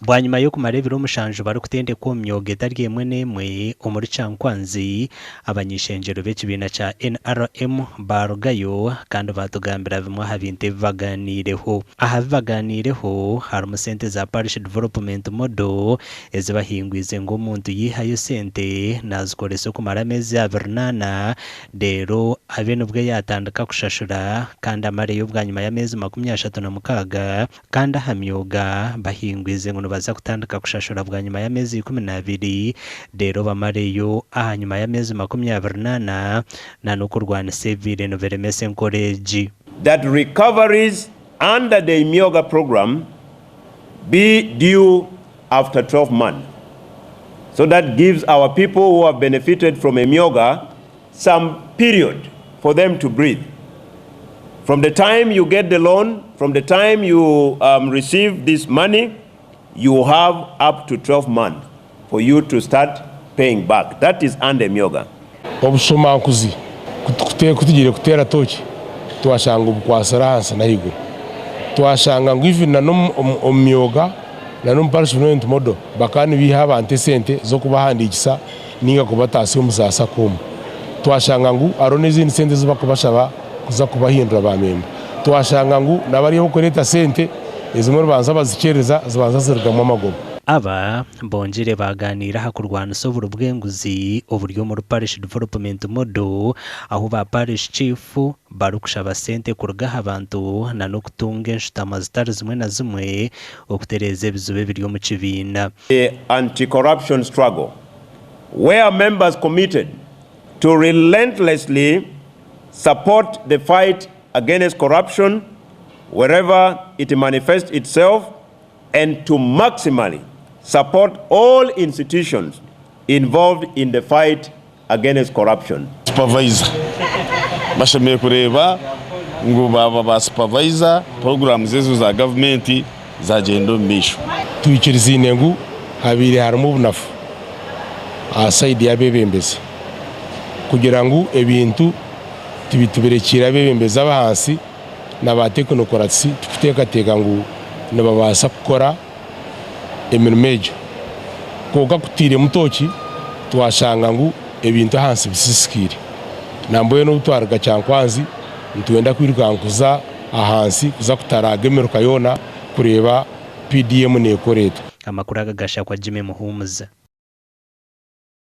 Bwanyima y'okumara ebiro mushanju barikutendekwa omu myoga etari emwe n'emwe omuri Kyankwanzi, abany'ishengyero b'ekibiina kya NRM baarugayo kandi baatugambira bimwe aha bintu ebi bagaaniireho. Aha bi bagaaniireho harimu sente za Parish Development Model ezi bahingwize ngu omuntu yaihayo sente naazikoresa okumara ameezi abiri n'ana reero abe nibwo yaatandika kushashura kandi amareyo bwanyima y'ameezi 36. Kandi aha myoga bahingwize ngu nibaza kutandika kushashura bwanyima y'ameezi 12 reero bamareyo ahanyima y'ameezi 24 na n'okurwanisa ebibaire nibiremesa enkora egi. That recoveries under the Emyoga program be due after 12 months so that gives our people who have benefited from Emyoga some period for them to breathe. From the time you get the loan, from the time you um, receive this money, you have up to 12 months for you to start paying back. That is under Emyoga. Obushomankuzi ku tugiire kuteera tooki twashanga ngu bukwatsire ahansi n'ahaiguru. Twashanga ngu even na n'omu myoga na n'omu parish development model bakaba nibaiha abantu esente z'okubahandiikisa nainga kubataasya omu za sacco omu. Twashanga ngu hariho n'ezindi sente ezi barikubashaba kuza kubahindura ba memba. Twashanga ngu na bariya abarikureeta sente ezimwe nibabanza bazikyereza zibanza zirugamu amagoba. Aba bongyeire baagaaniira aha kurwanisa oburi bw'enguzi oburi omuri Parish Development Model ahu ba Parish Chief barikushaba sente kuruga aha bantu na n'okutunga enshutama zitari zimwe na zimwe okutereeza ebizibu ebiri omu kibiina. The anti-corruption struggle where members committed to relentlessly support the fight against corruption wherever it manifests itself and to maximally support all institutions involved in the fight against corruption. Supervisor bashemereire kureeba ngu baaba ba supervisor programs ezo za gavumenti zagyenda omu maisho. Twikirizaine ngu habaire harimu obunafu aha sayidi y'abeebembezi kugira ngu ebintu tibitubirekiire abeebembezi ab'ahansi na ba tekinokrats tikuteekateeka ngu nibabaasa kukora emirimo egyo. Kwonka ku tutairemu tooki twashanga ngu ebintu ahansi bisisikaire. Nambwenu obu twaruga Kyankwanzi nitwenda kwirukanka kuza ahansi kuza kutaraaga emiruka yoona kureeba PDM neekora eta. Amakuru aga gashakwa Jimmy Muhumuza.